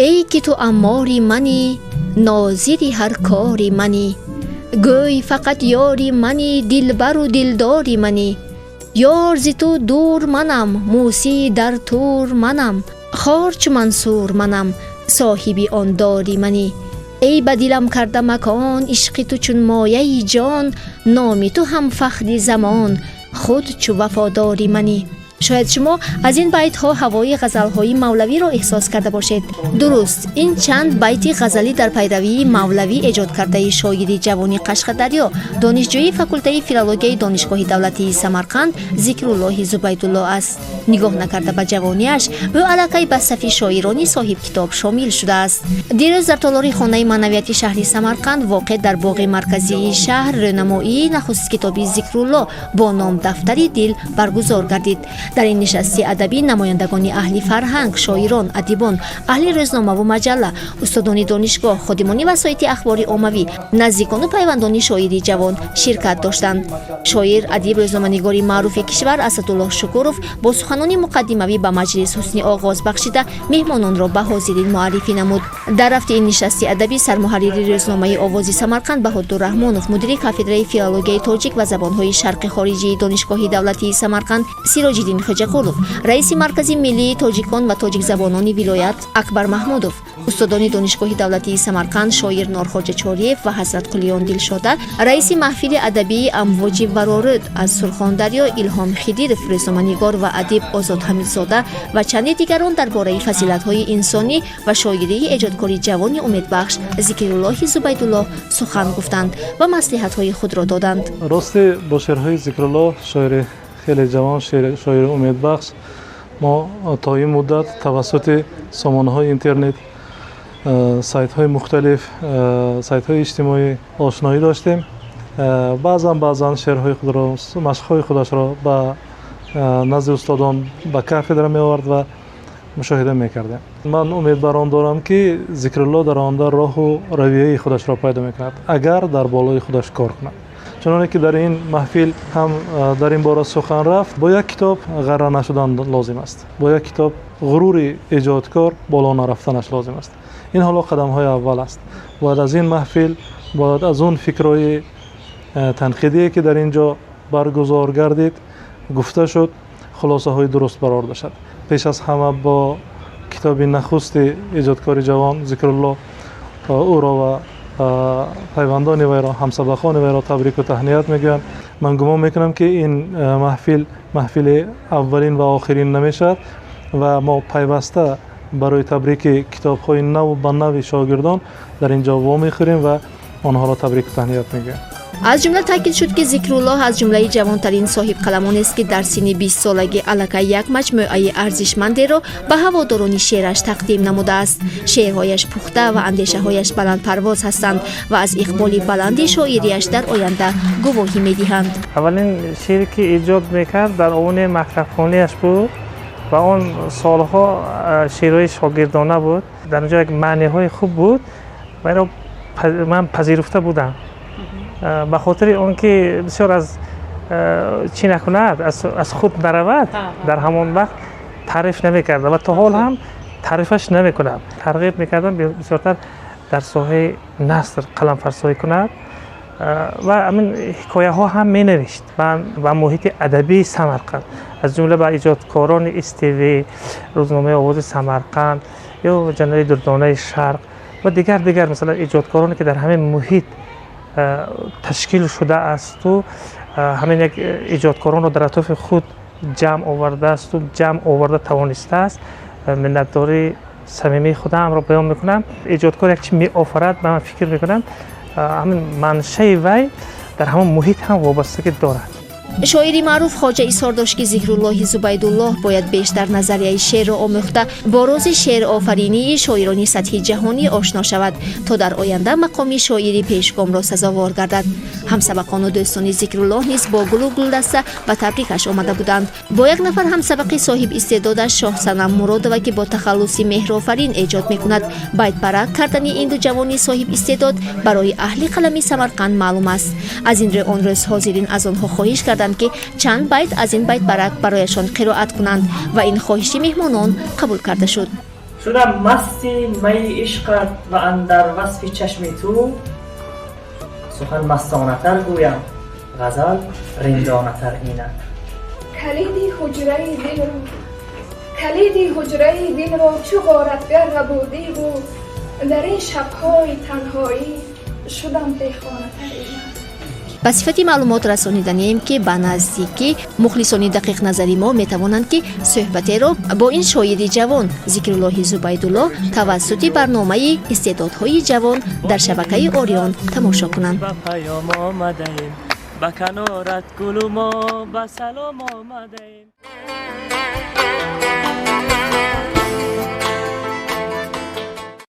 Эй ки ту аммори манӣ, нозири ҳар кори манӣ, гӯй фақат ёри манӣ, дилбару дилдори манӣ. Ёр, зи ту дур манам, мӯсӣ дар тур манам, хор чу Мансур манам, соҳиби он дори манӣ. Эй ба дилам карда макон ишқи ту чун мояи ҷон, номи ту ҳам фахри замон, худ чу вафодори манӣ. Шояд шумо аз ин байтҳо ҳавои ғазалҳои мавлавиро эҳсос карда бошед. Дуруст, ин чанд байти ғазалӣ дар пайравии мавлавӣ эҷод кардаи шоири ҷавони Қашқадарё, донишҷӯи факултаи филологияи Донишгоҳи давлатии Самарқанд Зикруллоҳи Зубайдулло аст. Нигоҳ накарда ба ҷавониаш, ӯ аллакай ба сафи шоирони соҳибкитоб шомил шудааст. Дирӯз дар толори Хонаи маънавияти шаҳри Самарқанд, воқеъ дар боғи марказии шаҳр, рӯнамоии нахуст китоби Зикрулло бо ном «Дафтари дил» баргузор гардид. Дар ин нишасти адабӣ намояндагони аҳли фарҳанг, шоирон, адибон, аҳли рӯзномаву маҷалла, устодони донишгоҳ, ходимони васоити ахбори оммавӣ, наздикону пайвандони шоири ҷавон ширкат доштанд. Шоир, адиб, рӯзноманигори маъруфи кишвар Асадуллоҳ Шукуров бо суханони муқаддимавӣ ба маҷлис ҳусни оғоз бахшида, меҳмононро ба ҳозирин муаррифӣ намуд. Дар рафти ин нишасти адабӣ сармуҳаррири рӯзномаи «Овози Самарқанд» Баҳодур Раҳмонов, мудири кафедраи филологияи тоҷик ва забонҳои шарқи хориҷии Донишгоҳи давлатии Самарқанд Сироҷиддин Хоҷақулов, раиси Маркази миллии тоҷикон ва тоҷикзабонони вилоят Акбар Маҳмудов, устодони Донишгоҳи давлатии Самарқанд шоир Норхоҷа Чориев ва Ҳазратқулиён Дилшода, раиси маҳфили адабии «Амвоҷи Варорӯд» аз Сурхондарё Илҳом Хидиров, рӯзноманигор ва адиб Озод Ҳамидзода ва чанде дигарон дар бораи фазилатҳои инсонӣ ва шоирии эҷодкори ҷавони умедбахш Зикруллоҳи Зубайдуллоҳ сухан гуфтанд ва маслиҳатҳои худро доданд. Рости, бо шеърҳои Зикруллоҳ, шоири хеле ҷавон, шоири умедбахш, мо то ин муддат тавассути сомонаҳои интернет, сайтҳои мухталиф, сайтҳои иҷтимоӣ ошноӣ доштем. Баъзан баъзан шеърҳои худро, машқҳои худашро ба назди устодон ба кафедра меовард ва мушоҳида мекардем. Ман умед бар он дорам, ки Зикрулло дар оянда роҳу равияи худашро пайдо мекунад, агар дар болои худаш кор кунад. Чуноне ки дар ин маҳфил ҳам дар ин бора сухан рафт, бо як китоб ғарра нашудан лозим аст, бо як китоб ғурури эҷодкор боло нарафтанаш лозим аст. Ин ҳоло қадамҳои аввал аст. Бояд аз ин маҳфил, бояд аз он фикрҳои танқидие, ки дар ин ҷо баргузор гардид, гуфта шуд, хулосаҳои дуруст бароварда шавад. Пеш аз ҳама бо китоби нахусти эҷодкори ҷавон Зикрулло ӯро ва пайвандони вайро, ҳамсабақони вайро табрику таҳният мегӯям. Ман гумон мекунам, ки ин маҳфил маҳфили аввалин ва охирин намешавад ва мо пайваста барои табрики китобҳои наву ба нави шогирдон дар ин ҷо вомехӯрем ва онҳоро табрику таҳният мегӯям. Аз ҷумла таъкид шуд, ки Зикруллоҳ аз ҷумлаи ҷавонтарин соҳибқаламонест, ки дар синни 20-солагӣ аллакай як маҷмӯаи арзишмандеро ба ҳаводорони шеъраш тақдим намудааст. Шеърҳояш пухта ва андешаҳояш баландпарвоз ҳастанд ва аз иқболи баланди шоирияш дар оянда гувоҳӣ медиҳанд. Аввалин шеъре, ки эҷод мекард, дар овони мактабхонааш буд ва он солҳо шеърҳои шогирдона буд. Дар онҷо як маъниҳои хуб буд ва инро ман пазируфта будам, ба хотири он ки бисёр аз чӣ накунад, аз худ наравад. Дар ҳамон вақт таъриф намекардам ва то ҳол ҳам таърифаш намекунам. Тарғиб мекардам бисёртар дар соҳаи наср қаламфарсоӣ кунад ва ҳамин ҳикояҳо ҳам менавишт. Ба муҳити адабии Самарқанд, аз ҷумла ба эҷодкорони СТВ, рӯзномаи «Овози Самарқанд» ё ҷаноби «Дурдонаи Шарқ» ва дигар дигар, масалан, эҷодкороне, ки дар ҳамин муҳит ташкил шудаасту ҳамин як эҷодкоронро дар атрофи худ ҷамъ овардаасту ҷамъ оварда тавонистааст, миннатдории самимии худамро баён мекунам. Эҷодкор як чи меофарад ба ман фикр мекунам, ҳамин маншаи вай дар ҳамон муҳит ҳам вобастагӣ дорад. Шоири маъруф Хоҷа изҳор дошт, ки Зикруллоҳи Зубайдуллоҳ бояд бештар назарияи шеърро омӯхта, бо рози шеърофаринии шоирони сатҳи ҷаҳонӣ ошно шавад, то дар оянда мақоми шоири пешгомро сазовор гардад. Ҳамсабақону дӯстони Зикруллоҳ низ бо гулу гулдаста ба табрикаш омада буданд. Бо як нафар ҳамсабақи соҳиб истеъдодаш Шоҳсанам Муродова, ки бо тахаллуси Меҳрофарин эҷод мекунад, байтбарак кардани ин ду ҷавони соҳиб истеъдод барои аҳли қалами Самарқанд маълум аст. Аз ин рӯ он рӯз ҳозирин аз онҳо хоҳиш карданд, ки чанд байт аз ин байтбарак барояшон қироат кунанд ва ин хоҳиши меҳмонон қабул карда шуд. Шудам масти майи ишқат ва андар васфи чашми ту сухан мастонатар гӯям, ғазал риндонатар инак. Калиди ҳуҷраи дилро, калиди ҳуҷраи дилро чу ғоратгар рабудиву дар ин шабҳои танҳоӣ шудам бехонатар инак. Ба сифати маълумот расониданем, ки ба наздикӣ мухлисони дақиқназари мо метавонанд, ки суҳбатеро бо ин шоири ҷавон Зикруллоҳи Зубайдулло тавассути барномаи «Истеъдодҳои ҷавон» дар шабакаи «Ориён» тамошо кунанд. Ба паём омадаем, ба канорат, гулу мо ба салом омадаем.